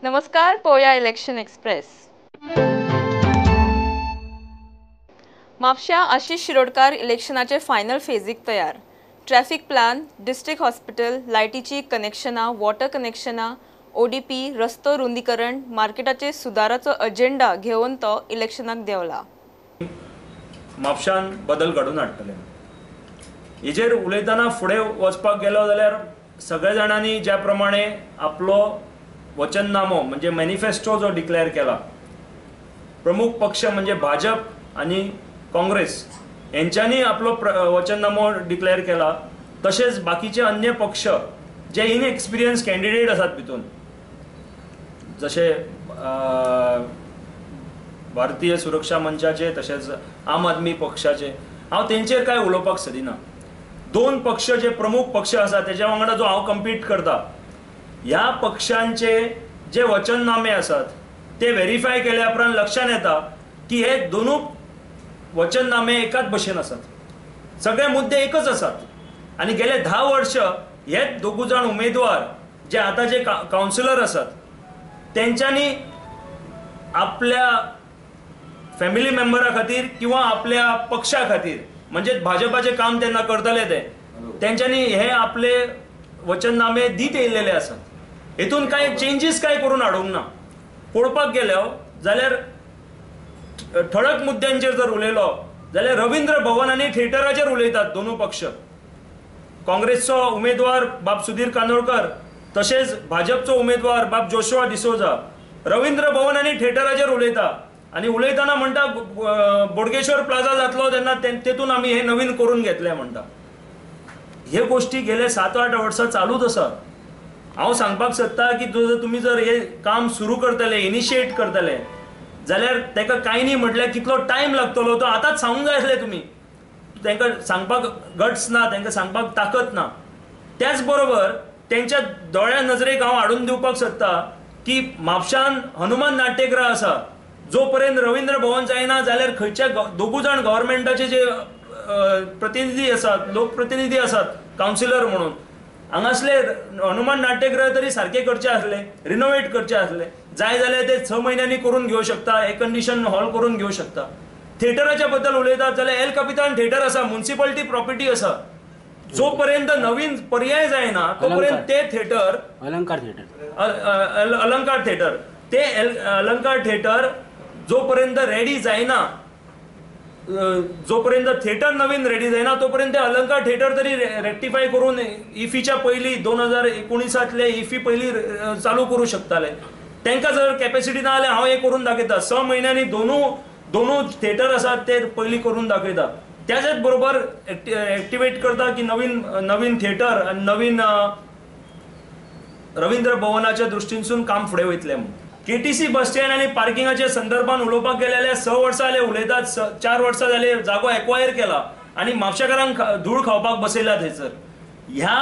नमस्कार, पोया election express. म्हापश्यां आशिष शिरोडकार इलेक्शनाचे फायनल फेजीक तयार। ट्रॅफिक प्लान, डिस्ट्रिक्ट हॉस्पिटल, लायटीची कनेक्शनां, वॉटर कनेक्शनां, ओडीपी, रस्तो रुंदीकरण, मार्केटाचे सुदाराचो अजेंडा घेवन तो इलेक्शनाक देंवला। म्हापश्यान बदल घडोवन हाडटले हेजेर उलयतना फुडें वचपाक गेलो जाल्यार सगळ्या जाणांनी ज्या प्रमाणे आपलो वचननामो म्हणजे मॅनिफेस्टो जो डिक्लेअर केला, प्रमुख पक्ष म्हणजे भाजप आनी काँग्रेस हेंच्यांनी आपलो वचननामो डिक्लेअर केला। तशेंच बाकीचे अन्य पक्ष जे इनएक्सपिरियन्स कॅन्डिडेट आसात भितून, जशे भारतीय सुरक्षा मंचाचे तशेंच आम आदमी पक्षाचे, हांव तेंचेर कांय उलोवपाक सोदिना। दोन पक्ष जे प्रमुख पक्ष आसा तेज्या वांगडा जो हांव कम्पीट करता, ह्या पक्षांचे जे वचननामे आसात ते व्हेरीफाय केल्या उपरांत लक्षांत येता की हे दोनूय वचननामे एकाच भशेन आसात, सगळे मुद्दे एकच आसात। आनी गेले 10 वर्ष हे दोगूय जाण उमेदवार जे आतां जे कावन्सिलर आसात तेंच्यांनी आपल्या फॅमिली मेंबरा खातीर किंवा आपल्या पक्षा खातीर म्हणजे भाजपाचें काम तेन्ना करतले ते तेंच्यांनी हे आपले वचननामे दीत येयल्लेले आसात। हेतून कांय चेंजीस कांय करून हाडूंक ना। पळोवपाक गेलो जाल्यार ठळक मुद्द्यांचेर जर उलयलो जाल्यार रवींद्र भवन आनी थिएटराचेर उलयतात दोनूय पक्ष। काँग्रेसचो उमेदवार बाब सुधीर कानोळकर तशेंच भाजपचो उमेदवार बाब जोशुआ डिसोजा रवींद्र भवन आनी थिएटराचेर उलयता आनी उलयतना म्हणटा बोडगेश्वर प्लाझा जातलो तेन्ना तेतून आमी हे नवीन करून घेतले म्हणटा। हे गोष्टी गेले 7-8 वर्सां चालूच आसा। हांव सांगपाक सोदता की तुमी जर हे काम सुरू करतले, इनिशिएट करतले जाल्यार ताका कांय न्ही म्हटल्यार कितलो टायम लागतलो तो आतांच सांगूंक जाय आसलें तुमी। तांकां सांगपाक गट्स ना, तांकां सांगपाक ताकत ना। त्याच बरोबर तेंच्या दोळ्या नजरेक हांव हाडून दिवपाक सोदता की म्हापश्यान हनुमान नाट्यगृह आसा, जो पर्यंत रवींद्र भवन जायना जाल्यार खंयच्या दोगूय जाण गव्हर्मेंटाचे जे प्रतिनिधी आसात, लोकप्रतिनिधी आसात कावन्सिलर म्हणून, हांगासले हनुमान नाट्यगृह तरी सारकें करचें आसलें, रिनोवेट करचें आसलें, जाय जाल्यार ते 6 म्हयन्यांनी करून घेवं शकता, एयर कंडिशन हॉल करून घेवं शकता। थिएटराच्या बद्दल उलयतात जाल्यार एल कपितान थिएटर आसा, म्युनिसिपालिटी प्रॉपर्टी आसा, जो पर्यंत नवीन पर्याय जायना तोपर्यंत ते थिएटर अलंकार थिएटर, अलंकार थिएटर, ते अलंकार थिएटर जो पर्यंत रेडी जायना, जो पर्यंत थिएटर नवीन रेडी जायना तोपर्यंत अलंकार थिएटर तरी रेक्टिफाय करून इफीच्या पयलीं 2019 इफी पयलीं चालू करूं शकताले। तांकां जर कॅपेसिटी ना जाल्यार हांव हें करून दाखयता, 6 म्हयन्यांनी दोनूय थिएटर आसात ते पयलीं करून दाखयता। त्याच बरोबर एक्टिवेट करता की नवीन नवीन थिएटर आनी नवीन रवींद्र भवनाच्या दृश्टीनसून काम फुडें वयतलें म्हणून। केटीसी बस स्टँड आनी पार्किंगाच्या संदर्भात उलोवपाक गेले जाल्यार 6 वर्सां जाले उलयतात, 4 वर्सां जाले जागो एक्वायर केला आनी म्हापशेकारांक धूळ खावपाक बसयला थंयसर। ह्या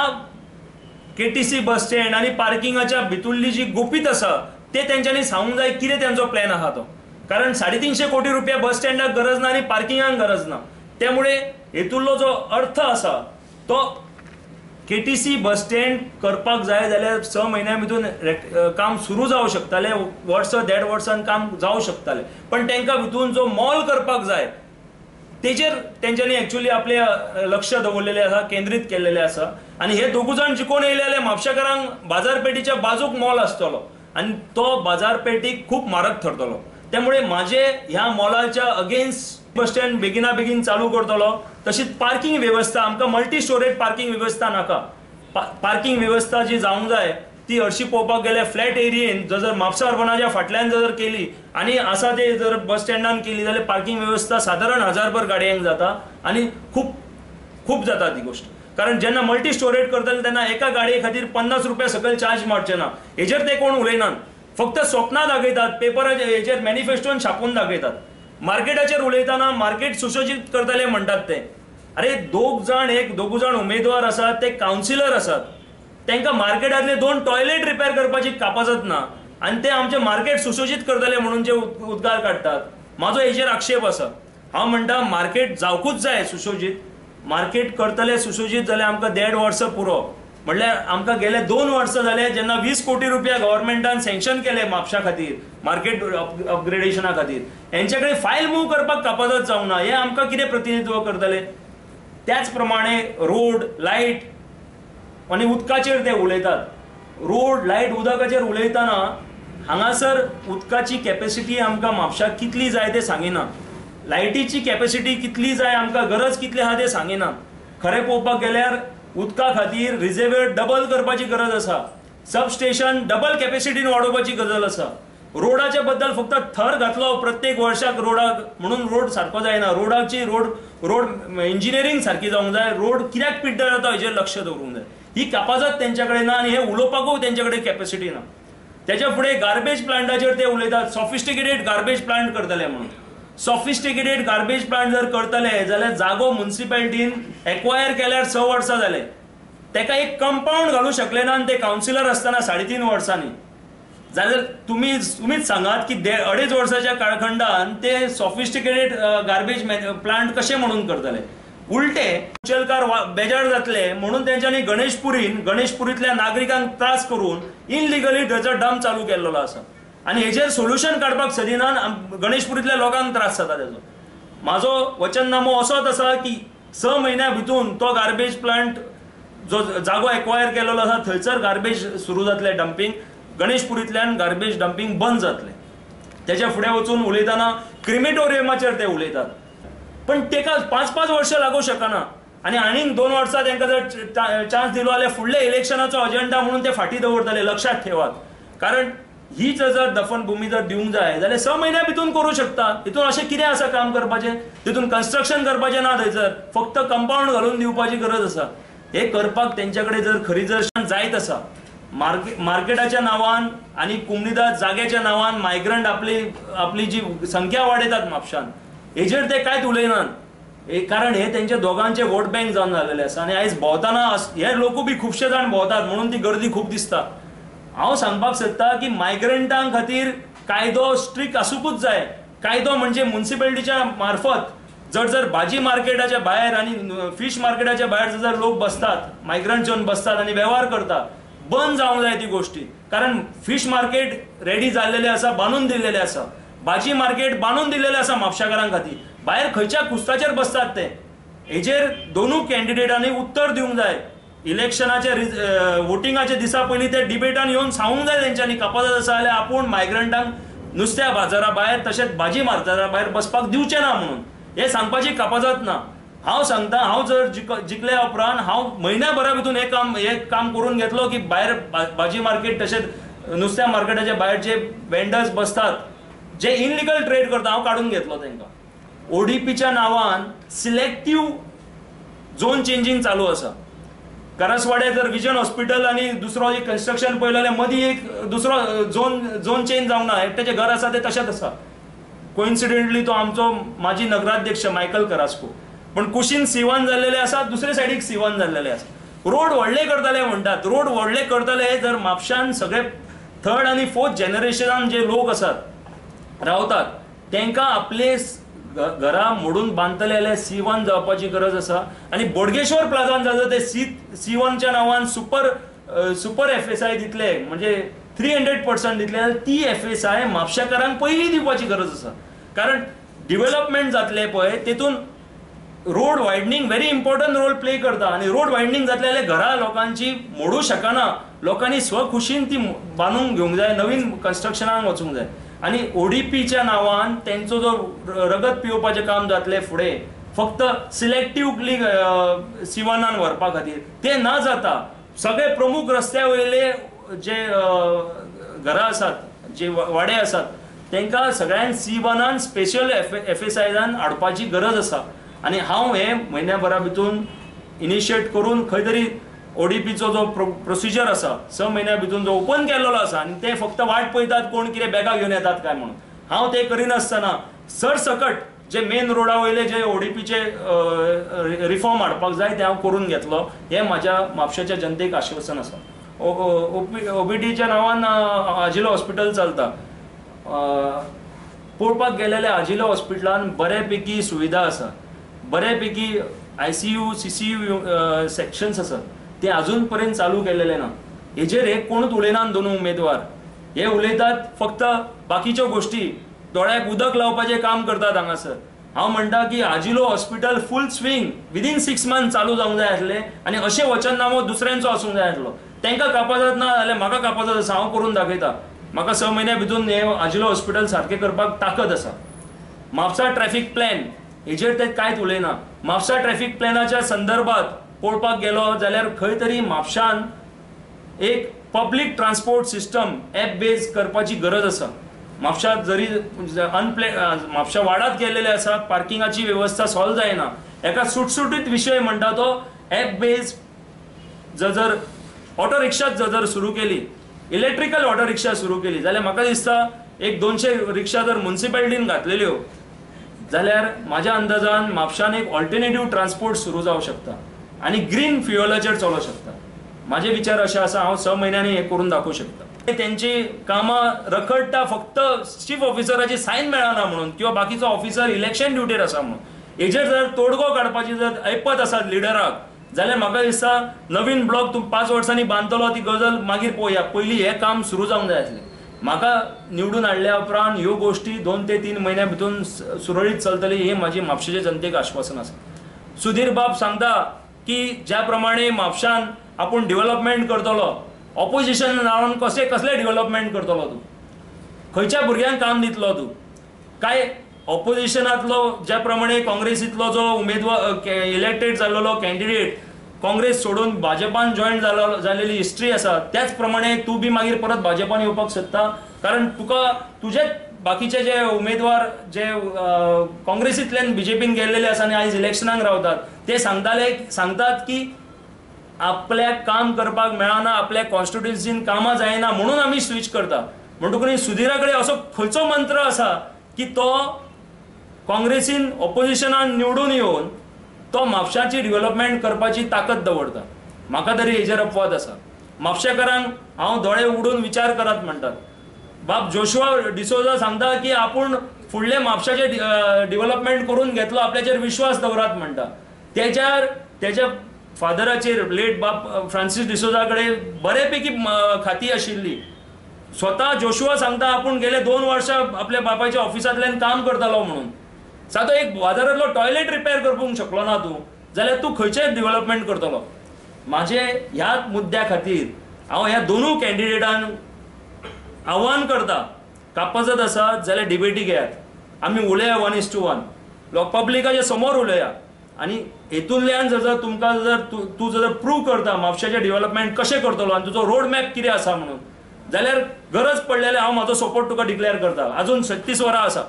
केटीसी बस स्टँड आनी पार्किंगाच्या भितुल्ली जी गुपीत आसा ते तेंच्यांनी सांगूंक जाय कितें तेंचो प्लॅन आहा तो, कारण 350 कोटी रुपया बस स्टँडाक गरज ना आनी पार्किंगाक गरज ना। त्यामुळे हेतुल्लो जो अर्थ आसा तो केटीसी बस स्टँड करपाक जाय जाल्यार 6 म्हयन्या भितून काम सुरू जावं शकतालें, वर्स 1.5 वर्सान काम जावं शकतालें, पण तांकां भितून जो मॉल करपाक जाय तेजेर तेंच्यांनी एक्चुअली आपलें लक्ष दवरलेलें आसा, केंद्रीत केल्लेलें आसा। आनी हे दोगूय जाण जिखून येयले जाल्यार म्हापशेकारांक बाजारपेठीच्या बाजूक मॉल आसतलो आनी तो बाजारपेठीक खूब म्हारग थरतलो। त्यामुळे म्हाजे ह्या मॉलाच्या अगेन्स्ट बस स्टँड बेगिना बेगीन चालू करतलो। तशीच पार्किंग वेवस्था, आमकां मल्टी स्टोरेज पार्किंग वेवस्था नाका, पार्किंग वेवस्था जी जावंक जाय ती हरशी पळोवपाक गेल्यार फ्लॅट एरियेन जर म्हापसा अर्बनाच्या फाटल्यान जर केली आनी आसा ते जर बस स्टँडान केली जाल्यार पार्किंग वेवस्था सादारण 1000 गाडयांक जाता आनी खूब खूब जाता ती गोश्ट। कारण जेन्ना मल्टी स्टोरेज करतले तेन्ना एका गाडये खातीर 50 रुपया सकयल चार्ज मारचे ना, हेजेर ते कोण उलयनात, फक्त स्वप्नां दाखयतात, पेपराचेर हेजेर मॅनिफेस्टोन छापून दाखयतात। मार्केटाचेर उलयतना मार्केट सुशोजीत करतले म्हणटात ते, अरे दोग जाण एक दोगूय जाण उमेदवार आसात ते कावन्सिलर आसात, तांकां मार्केटांतले 2 टॉयलेट रिपेर करपाची कापाजत ना आनी ते आमचें मार्केट सुशोजीत करतले म्हणून जे उद्गार काडटात, म्हाजो हेजेर आक्षेप आसा। हांव म्हणटा मार्केट जावकूच जाय सुशोजीत, मार्केट करतले सुशोजीत जाल्यार आमकां 1.5 वर्सां पुरो, म्हणल्यार आमकां गेले 2 वर्सां जाले जेन्ना 20 कोटी रुपया गव्हर्मेंटान सँक्शन केले म्हापशा खातीर, मार्केट अपग्रेडेशना खातीर, हेंचे कडेन फायल मूव करपाक कापाजत जावंक ना. हे आमकां कितें प्रतिनिधित्व करतले? त्याच प्रमाणे रोड, लायट आनी उदकाचेर ते उलयतात. रोड, लायट, उदकाचेर उलयतना हांगासर उदकाची कॅपेसिटी आमकां म्हापशाक कितली जाय तें सांगिना, लायटीची कॅपेसिटी कितली जाय, आमकां गरज कितली आहा तें सांगिना. खरें पळोवपाक गेल्यार उदका खातीर रिजर्वेर डबल करपाची गरज आसा, सबस्टेशन डबल कॅपेसिटीन वाडोवपाची गरज आसा. रोडाच्या बद्दल फक्त थर घातलो प्रत्येक वर्साक रोडाक म्हणून रोड सारको जायना. रोडाची रोड इंजिनियरींग सारकी जावंक जाय. रोड कित्याक पिड्ड्यार जाता हेजेर लक्ष दवरूंक जाय. ही कापाजत तेंच्या कडेन ना आनी हे उलोवपाकूय तेंच्या कडेन कॅपेसिटी ना. तेच्या फुडें गार्बेज प्लांटाचेर ते उलयतात, सॉफिस्टिकेटेड गार्बेज प्लांट करतले म्हणून. सॉफिस्टिकेटेड गार्बेज प्लांट जर करतले जाल्यार जागो म्युनिसिपालिटीन एक्वायर केल्यार 6 वर्सां जाले, तेका एक कंपावंड घालूं शकले ना आनी ते कावन्सिलर आसतना 3.5 वर्सांनी. जाल्यार तुमीच सांगात की 2.5 वर्साच्या काळखंडान ते सॉफिस्टिकेटेड गार्बेज प्लांट कशें म्हणून करतले? उलटे उचलकार बेजार जातले म्हणून तेंच्यांनी गणेशपुरींतल्या नागरिकांक त्रास करून इनलिगली थंयचो डंप चालू केल्लो आसा आनी हेजेर सोल्युशन काडपाक सदिना. गणेशपुरींतल्या लोकांक त्रास जाता तेजो. म्हाजो वचननामो असोच आसा की 6 म्हयन्या भितून तो गार्बेज प्लांट जो जागो एक्वायर केल्लो आसा थंयसर गार्बेज सुरू जातलें डंपींग, गणेशपुरींतल्यान गार्बेज डंपींग बंद जातलें. तेच्या फुडें वचून उलयतना क्रिमेटोरियमाचेर ते उलयतात, पण तेका 5-5 वर्सां लागूं शकना आनी आनीक 2 वर्सां तांकां जर चान्स दिलो जाल्यार फुडल्या इलेक्शनाचो अजेंडा म्हणून ते फाटीं दवरतले. लक्षात ठेवात, कारण हीच जर दफनभूमी जर दिवंक जाय जाल्यार 6 म्हयन्या भितून करूं शकता. तितून अशें कितें आसा काम करपाचें? तितून कन्स्ट्रक्शन करपाचें ना, थंयसर फक्त कंपावंड घालून दिवपाची गरज आसा. हें करपाक तेंच्या कडेन जर खरी जर जायत आसा, मार्केटाच्या नांवान आनी कुमनिदाद जाग्याच्या नांवान मायग्रंट आपली जी संख्या वाडयतात म्हापशान, हेजेर ते कांयच उलयनात, कारण हे तेंच्या दोगांचे वोट बँक जावन जालेले आसा. आनी आयज भोंवतना हे लोकूय बी खुबशे जाण भोंवतात म्हणून ती गर्दी खूब दिसता. हांव सांगपाक सोदता की मायग्रंटां खातीर कायदो स्ट्रिक्ट आसूंकूच जाय. कायदो म्हणजे म्युनिसिपालिटीच्या मार्फत जर जर भाजी मार्केटाच्या भायर आनी फीश मार्केटाच्या भायर जर लोक बसतात, मायग्रंट येवन बसतात आनी वेव्हार करतात, बंद जावंक जाय ती गोश्टी. कारण फीश मार्केट रेडी जाल्लेले आसा, बांदून दिल्लेले आसा, भाजी मार्केट बांदून दिल्लेले आसा म्हापशाकारां खातीर, भायर खंयच्या कुस्ताचेर बसतात ते. हेजेर दोनूय कॅन्डिडेटांनी उत्तर दिवंक जाय. इलेक्शनाच्या वोटिंगाच्या दिसा पयलीं ते डिबेटान येवन सांगूंक जाय तेंच्यांनी कापाजत आसा जाल्यार आपूण मायग्रंटांक नुस्त्या बाजारा भायर तशेंच भाजी बाजारा भायर बसपाक दिवचें ना म्हणून हें सांगपाची कापाजत ना. हांव सांगता, हांव जर जिखल्या उपरांत हांव म्हयन्या भरा भितून हें काम करून घेतलो की भायर भाजी मार्केट तशेंच नुस्त्या मार्केटाच्या भायर जे वेंडर्स बसतात, जे इनलिगल ट्रेड करता, हांव काडून घेतलो तांकां. ओडीपीच्या नांवान सिलेक्टीव झोन चेंजींग चालू आसा. करासवाड्या जर विजन हॉस्पिटल आनी दुसरो एक कन्स्ट्रक्शन पळयलें जाल्यार मदीं एक दुसरो झोन चेंज जावंक ना, एकट्याचें घर आसा तें तशेंच आसा. कोइन्सिडेंटली तो आमचो माजी नगराध्यक्ष मायकल करास्को, पण कुशीन C1 जाल्लेले आसा, दुसरे सायडीक C1 जाल्लेले आसा. रोड व्हडले करतले म्हणटात, रोड व्हडले करतले जर म्हापशान सगळे 3rd आनी 4th जनरेशनान जे लोक आसात रावतात तांकां आपले घरा मोडून बांदतले जाल्यार C1 जावपाची गरज आसा. आनी बोडगेश्वर प्लाझान जाता ते C1च्या नांवान सुपर FSI दितले, म्हणजे 300% दितले जाल्यार ती FSI म्हापशाकारांक पयलीं दिवपाची गरज आसा. कारण डिवेलपमेंट जातलें पळय तेतून road widening very important role play करता आनी रोड वायडनींग जातलें जाल्यार घरा लोकांची मोडूं शकना, लोकांनी स्वखुशीन ती बांदून घेवंक जाय, नवीन कन्स्ट्रक्शनाक वचूंक जाय. आनी ओडीपीच्या नांवान तेंचो जो रगत पिवपाचें काम जातलें फुडें फक्त सिलेक्टिवली C1 व्हरपा खातीर तें ना जाता सगळे प्रमुख रस्त्या वयले जे घरां आसात, जे वाडे आसात, तांकां सगळ्यांक C1 special FSI हाडपाची गरज आसा. आनी हांव हे म्हयन्या भरा भितून इनिशिएट करून खंय तरी ओडीपीचो जो प्रोसिजर आसा 6 म्हयन्या भितून जो ओपन केल्लो आसा आनी ते फक्त वाट पळयतात कोण कितें बॅगां घेवन येतात काय म्हणून, हांव ते करिनासतना सरसकट जे मेन रोडा वयले जे ओडीपीचे रिफॉर्म हाडपाक जाय ते हांव करून घेतलो. हें म्हाज्या म्हापशेच्या जनतेक आश्वासन आसा. ओबीडीच्या नांवान आजिलो हॉस्पिटल चलता. पळोवपाक गेले आजिलो हॉस्पिटलान बऱ्यापैकी सुविधा आसा, बऱ्यापैकी ICU CCU sections आसात. ते अजून पर्यंत चालू केलेले ना. हेजेर हे कोणूच उलयनात दोनूय उमेदवार, हे उलयतात फक्त बाकीच्यो गोष्टी, दोळ्याक उदक लावपाचें काम करतात हांगासर. हांव म्हणटा की आजिलो hospital full swing within 6 month चालू जावंक जाय आसलें आनी अशें वचननामो दुसऱ्यांचो आसूंक जाय आसलो. तांकां कापाजात ना जाल्यार म्हाका कापाजात आसा, हांव करून दाखयता. म्हाका 6 म्हयन्या भितून हें आजिलो हॉस्पिटल सारकें करपाक ताकद आसा. म्हापसा ट्रॅफिक प्लॅन हेजेर ते कांयच उलयना. म्हापसा ट्रॅफिक प्लॅनाच्या संदर्भात पळोवपाक गेलो जाल्यार खंय तरी म्हापशान एक public transport system app base करपाची गरज आसा. म्हापशा जरी म्हापशा वाडात गेल्लेले आसा, पार्किंगाची वेवस्था सॉल्व जायना. एका सुटसुटीत विशय म्हणटा तो ॲप बेज जर ऑटो रिक्षा जर सुरू केली, इलेक्ट्रिकल ऑटो रिक्षा सुरू केली जाल्यार म्हाका दिसता एक 200 रिक्षा जर मुन्सिपालिटीन घातलेल्यो जाल्यार म्हाज्या अंदाजान म्हापशान एक ऑल्टरनेटीव ट्रान्सपोर्ट सुरू जावं शकता आनी ग्रीन फ्युअलाचेर चलोवंक शकता. म्हाजे विचार अशे आसा, हांव 6 म्हयन्यांनी हें करून दाखोवंक शकता. तेंची कामां रखडटा फक्त चीफ ऑफिसराची सायन मेळना म्हणून किंवा बाकीचो ऑफिसर इलेक्शन ड्युटीर आसा म्हणून. हेजेर जर तोडगो काडपाची जर ऐपत आसा लिडराक जाल्यार म्हाका दिसता नवीन ब्लॉक तूं 5 वर्सांनी बांदतलो ती गजाल मागीर पळोवया, पयलीं हें काम सुरू जावंक जाय आसलें. म्हाका निवडून हाडल्या उपरांत ह्यो गोश्टी 2 ते 3 म्हयन्या भितून सुरळीत चलतली हें म्हाजी म्हापशेच्या जनतेक आश्वासन आसा. सुधीर बाब सांगता की ज्या प्रमाणे म्हापशान आपूण डेव्हलपमेंट करतलो, ऑपोजिशन रावन कशें कसलें डेव्हलपमेंट करतलो तूं, खंयच्या भुरग्यांक काम दितलो तूं? काय ऑपोजिशनांतलो ज्या प्रमाणे काँग्रेसींतलो जो उमेदवार इलेक्टेड जाल्लो कॅन्डिडेट काँग्रेस सोडून भाजपान जॉयन जालेली हिस्ट्री आसा, त्याच प्रमाणे तूं बी मागीर परत भाजपान येवपाक सोदता? कारण तुका तुजे बाकीचे जे उमेदवार जे काँग्रेसींतल्यान बीजेपीन गेल्लेले आसा आनी आयज इलेक्शनाक रावतात ते सांगतात की आपल्याक काम करपाक मेळना, आपल्या कॉन्स्टिट्युएन्सीन कामां जायना म्हणून आमी स्विच करता. म्हणटकूच सुधीरा कडेन असो खंयचो मंत्र आसा की तो काँग्रेसीन ऑपोजिशनान निवडून येवन तो म्हापशाची डेव्हलपमेंट करपाची ताकद दवरता? म्हाका तरी हेजेर अपवाद आसा. म्हापशेकारांक हांव दोळे उगडून विचार करात म्हणटात. बाब जोशुआ डिसोजा सांगता की आपूण फुडले म्हापशाचे डेव्हलपमेंट करून घेतलो, आपल्याचेर विश्वास दवरात म्हणटा. तेच्या फादराचेर लेट बाब फ्रांसीस डिसोजा कडेन बरेपैकी खाती आशिल्ली. स्वता जोशुआ सांगता आपूण गेले 2 वर्सां आपल्या बापायच्या ऑफिसांतल्यान काम करतालो म्हणून. सादो एक बाजारांतलो टॉयलेट रिपेर करूंक शकलो ना तूं जाल्यार तूं खंयचें डेव्हलपमेंट करतलो? म्हाजे ह्या मुद्द्या खातीर हांव ह्या दोनूय कॅन्डिडेटांक आव्हान करता, कापाजत आसा जाल्यार डिबेटी घेयात, आमी उलया 1:1, लोक पब्लिकाच्या समोर उलया आनी हेतूंतल्यान जर तुमकां जर तूं जर प्रूव करता म्हापशेचें डेव्हलपमेंट कशें करतलो आनी तुजो रोड मॅप कितें आसा म्हणून, जाल्यार गरज पडलें जाल्यार हांव म्हाजो सपोर्ट तुका डिक्लेअर करता. अजून 36 वरां आसा.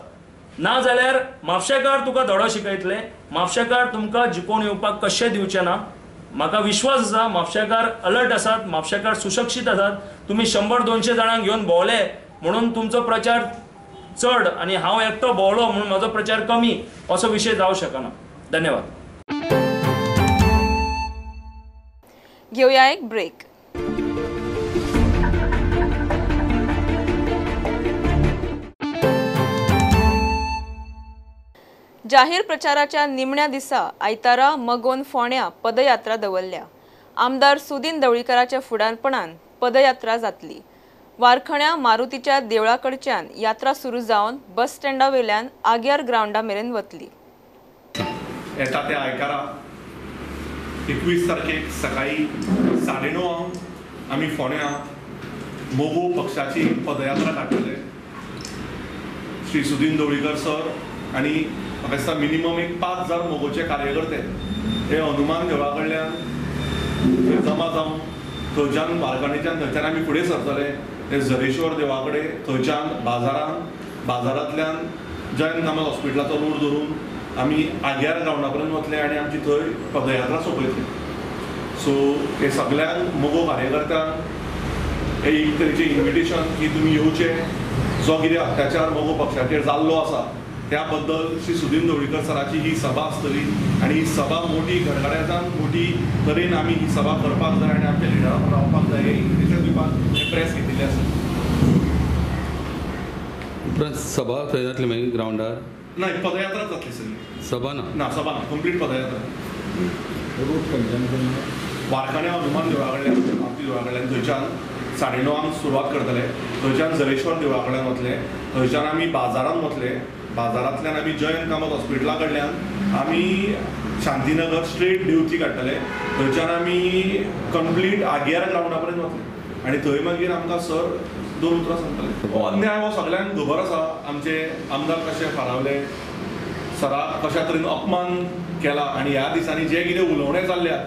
ना जाल्यार म्हापशेकार तुका धडो शिकयतले, म्हापशेकार तुमकां जिखोवन येवपाक कशें दिवचें ना. म्हाका विश्वास आसा म्हापशेकार अलर्ट आसात, म्हापशेकार सुशिक्षीत आसात. तुमी 100-200 जाणांक घेवन भोंवले म्हणून तुमचो प्रचार चड आनी हांव एकटो भोंवलो म्हणून म्हाजो प्रचार कमी असो विशय जावं शकना. धन्यवाद. घेवया एक ब्रेक. जाहीर प्रचाराच्या निमण्या दिसा आयतारा मगोन फोंड्या पदयात्रा दवरल्या. आमदार सुदीन ढवळीकाराच्या फुडारपणान पदयात्रा जातली. वारखण्या मारुतीच्या देवळा कडच्यान यात्रा सुरू जावन बस स्टँडा वेल्यान आग्यार ग्रावंडा मेरेन वतली. येता त्या आयतारा 21 तारखेक सकाळी 9:30 आमी फोंड्या मगो पक्षाची पदयात्रा काडटले. श्री सुदीन ढवळीकर सर आनी म्हाका दिसता मिनिमम एक 5000 मगोचे कार्यकर्ते हे हनुमान देवळा कडल्यान जमा जावन थंयच्यान वारखणीच्यान थंयच्यान आमी फुडें सरतले ते झरेश्वर देवा कडेन, थंयच्यान बाजारांतल्यान जयंत कामत हॉस्पिटलाचो रोड धरून आमी आग्यार ग्रावंडा पर्यंत वतले आनी आमची थंय पदयात्रा सोंपयतले. सो हे सगळ्यांक मगो कार्यकर्त्यांक हे एक तरेचें इन्विटेशन की तुमी येवचें. जो कितें अत्याचार मगो पक्षाचेर जाल्लो आसा त्या बद्दल श्री सुदीन ढवळीकर सराची ही सभा आसतली आनी ही सभा मोठी गडगड्याच्यान मोठी तरेन आमी ही सभा करपाक जाय आनी आमच्या लिडराक रावपाक जाय हें इन्विटेशन दिवपाक हें प्रेस घेतिल्लें आसा. उपरांत सभा खंय जातली मागीर ग्रावंडार? ना, पदयात्रा जातली सगळी. सभा ना? ना, सभा ना, कंप्लीट पदयात्रा. रोड खंयच्यान? वारखाण्या हनुमान देवळा कडल्यान, मारुती देवळा कडल्यान थंयच्यान 9:30 सुरवात करतले. थंयच्यान जरेश्वर देवळा कडल्यान वतले, थंयच्यान आमी बाजारान वतले, बाजारांतल्यान आमी जयंत कामत हॉस्पिटला कडल्यान आमी शांतीनगर स्ट्रेट देवती काडटले, थंयच्यान आमी कंप्लीट आगियार ग्रावंडा पर्यंत वतले आनी थंय मागीर आमकां सर 2 उतरां सांगतले. हो अन्याय हो सगळ्यांक खबर आसा. आमचे आमदार कशे फारावले, सराक कशा तरेन अपमान केला आनी ह्या दिसांनी जे कितें उलोवणें जाल्ल्या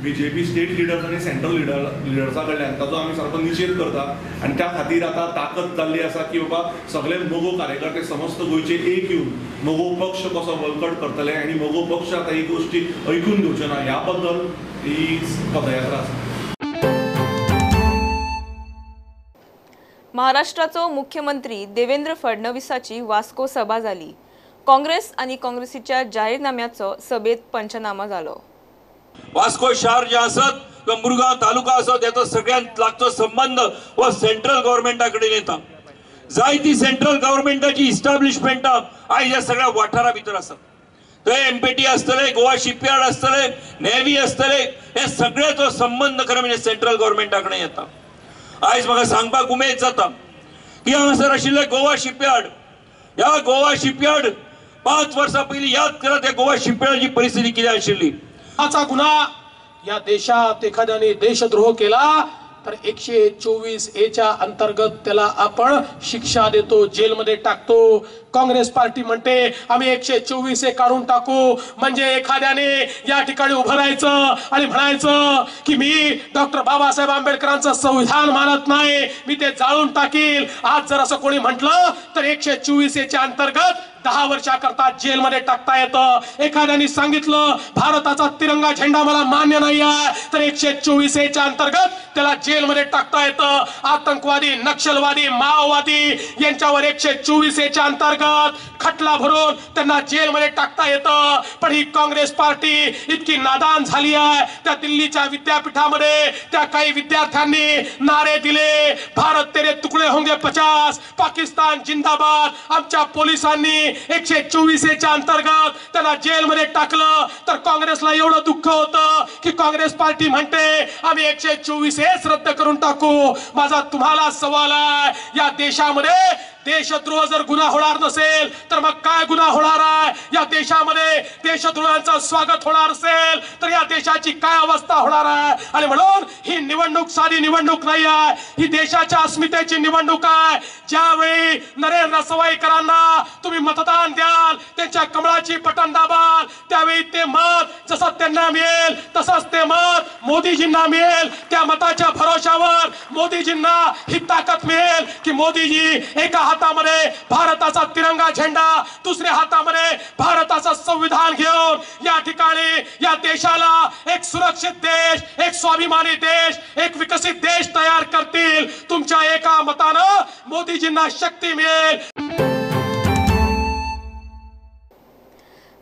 बीजेपी स्टेट लिडर्स आनी सेंट्रल लिडर्सा कडल्यान ताचो आमी सारको निशेध करता आनी त्या खातीर आतां ताकद जाल्ली आसा की बाबा सगळे मगो कार्यकर्ते समस्त गोंयचे एक येवन मगो पक्ष कसो बळकट करतले आनी मगो पक्ष आतां ही गोश्टी ऐकून घेवचे ना ह्या बद्दल ही पदयात्रा आसा. महाराष्ट्राचो मुख्यमंत्री देवेंद्र फडणवीसाची वास्को सभा जाली. काँग्रेस आनी काँग्रेसीच्या जाहीरनाम्याचो सभेत पंचनामा जालो. वास्को शहर जे आसत किंवा मुरगांव तालुका आसत हेचो सगळ्यांत लागचो संबंध हो सेंट्रल गव्हर्मेंटा कडेन येता. जायती सेंट्रल गव्हर्मेंटाची इस्टाब्लिशमेंटां आयज ह्या सगळ्या वाठारा भितर आसात. थंय एमपीटी आसतले, गोवा शिपयार्ड आसतले, नेव्ही आसतले, हे सगळ्याचो संबंध खरें म्हणजे सेंट्रल गव्हर्मेंटा कडेन येता. आयज म्हाका सांगपाक उमेद जाता की हांगासर आशिल्ले गोवा शिपयार्ड, ह्या गोवा शिपयार्ड 5 वर्सां पयलीं याद करात ह्या गोवा शिपयार्डाची परिस्थिती कितें आशिल्ली. गुन्हा या देशात एखाद्याने देशद्रोह केला तर 124 ए च्या अंतर्गत त्याला आपण शिक्षा देतो, जेलमध्ये टाकतो. काँग्रेस पार्टी म्हणते आम्ही 124 ए काढून टाकू. म्हणजे एखाद्याने या ठिकाणी उभं राहायचं आणि म्हणायचं की मी डॉक्टर बाबासाहेब आंबेडकरांचं संविधान मानत नाही, मी ते जाळून टाकील. आज जर असं कोणी म्हटलं तर 124 ए च्या अंतर्गत 10 वर्षाकरता जेलमध्ये टाकता येतं. एखाद्याने सांगितलं भारताचा तिरंगा झेंडा मला मान्य नाही आहे तर 124 ए च्या अंतर्गत त्याला जेलमध्ये टाकता येतं. आतंकवादी, नक्षलवादी, माओवादी यांच्यावर 124 ए च्या अंतर्गत खटला भरून त्यांना जेलमध्ये टाकता येतं. पण ही काँग्रेस पार्टी इतकी नादान झाली आहे. त्या दिल्लीच्या विद्यापीठामध्ये त्या काही विद्यार्थ्यांनी नारे दिले, भारत तेरे तुकडे होंगे 50, पाकिस्तान जिंदाबाद. आमच्या पोलिसांनी 124 ए च्या अंतर्गत त्यांना जेलमध्ये टाकलं. तर काँग्रेसला एवढं दुःख होतं की काँग्रेस पार्टी म्हणते आम्ही 124 एच रद्द करून टाकू. माझा तुम्हाला सवाल आहे, या देशामध्ये देशद्रोह जर गुन्हा होणार नसेल तर मग काय गुन्हा होणार आहे? या देशामध्ये देशद्रोहांचं स्वागत होणार असेल तर या देशाची काय अवस्था होणार आहे? आणि म्हणून ही निवडणूक साधी निवडणूक नाही आहे, ही देशाच्या अस्मितेची निवडणूक आहे. ज्यावेळी नरेंद्र सवाईकरांना तुम्ही मतदान द्याल, त्यांच्या कमळाची बटन दाबाल, त्यावेळी ते मत जसं त्यांना मिळेल तसंच ते मत मोदीजींना मिळेल. त्या मताच्या भरोशावर मोदीजींना ही ताकद मिळेल की मोदीजी एका हातामध्ये भारताचा तिरंगा झेंडा, दुसऱ्या हातामध्ये भारताचं संविधान घेऊन या ठिकाणी या देशाला एक सुरक्षित देश, एक स्वाभिमानी देश, एक विकसित देश तयार करतील. तुमच्या एका मतानं मोदीजींना शक्ती मिळेल.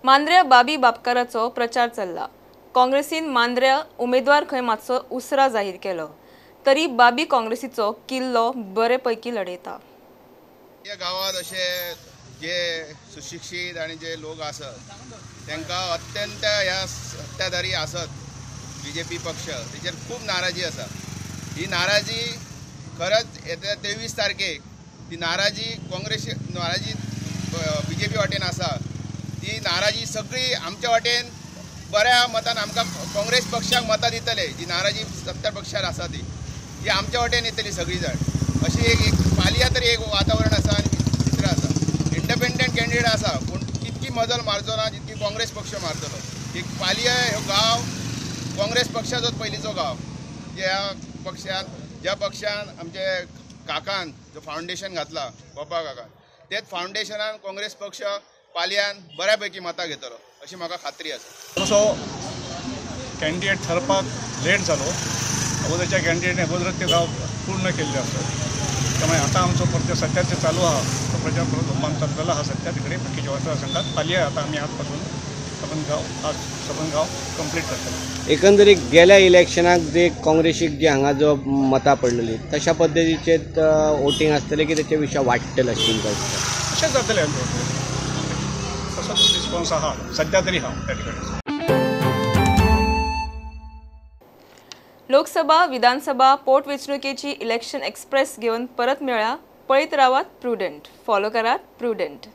मांद्र्या बाबी बापकाराचो प्रचार चल्ला. काँग्रेसीन मांद्र्या उमेदवार खंय मातसो उसरा जाहीर केलो तरी बाबी काँग्रेसीचो किल्लो बरे पैकी लढयता. या गावात असे जे सुशिक्षित आणि जे लोक आसत तांकां अत्यंत ह्या सत्ताधारी आसत बीजेपी पक्ष तेचेर खूब नाराजी आसा. ही नाराजी खरंच येत्या 23 तारखेक ती नाराजी काँग्रेस नाराजी बीजेपी वाटेन आसा, ती नाराजी सगळी आमच्या वाटेन बऱ्या मतान आमकां काँग्रेस पक्षाक मतां दितले. जी नाराजी सत्ता पक्षार आसा ती ती आमच्या वाटेन येतली सगळी जाण. अशी एक पालया तरी एक वातावरण आसा आनी चित्र आसा. इंडिपेंडंट कॅन्डिडेट आसा पूण तितकी मजल मारचो ना जितकी काँग्रेस पक्ष मारतलो. एक पालया हो गांव काँग्रेस पक्षाचोच पयलींचो गांव, ज्या पक्षान ज्या पक्षान आमचे काकान जो फावंडेशन घातला बाबा काकान, तेच फावंडेशनान काँग्रेस पक्ष पालयान बऱ्या पैकी मतां घेतलो अशी म्हाका खात्री आसा. तसो कॅन्डिडेट ठरपाक लेट जालो, अगोदरच्या कॅन्डिडेटने अगोदरच ते गांव पूर्ण केल्ले आसत, त्यामुळे आता आमचो प्रचार सध्या जे चालू आहा तो प्रचार परत जोमान चललेलो आहा सध्या. तिकडे बाकीच्या मतदारसंघात पालया आता आमी आजपासून सबंद गांव आज सबंद गांव कंप्लीट करतले. एकंदरीत गेल्या इलेक्शनाक जे काँग्रेसीक जे हांगा जो मतां पडलेली तशा पद्दतीचे वोटींग आसतलें की तेचे विशय वाडटलें अशें तुमकां दिसता? अशें जातलें, तसोच रिस्पॉन्स आहा सध्या तरी आहा त्या ठिकाणी. लोकसभा, विधानसभा, पोटवेंचणुकेची इलेक्शन एक्सप्रेस घेवन परत मेळया. पळयत रावात प्रुडंट, फॉलो करात प्रुडंट.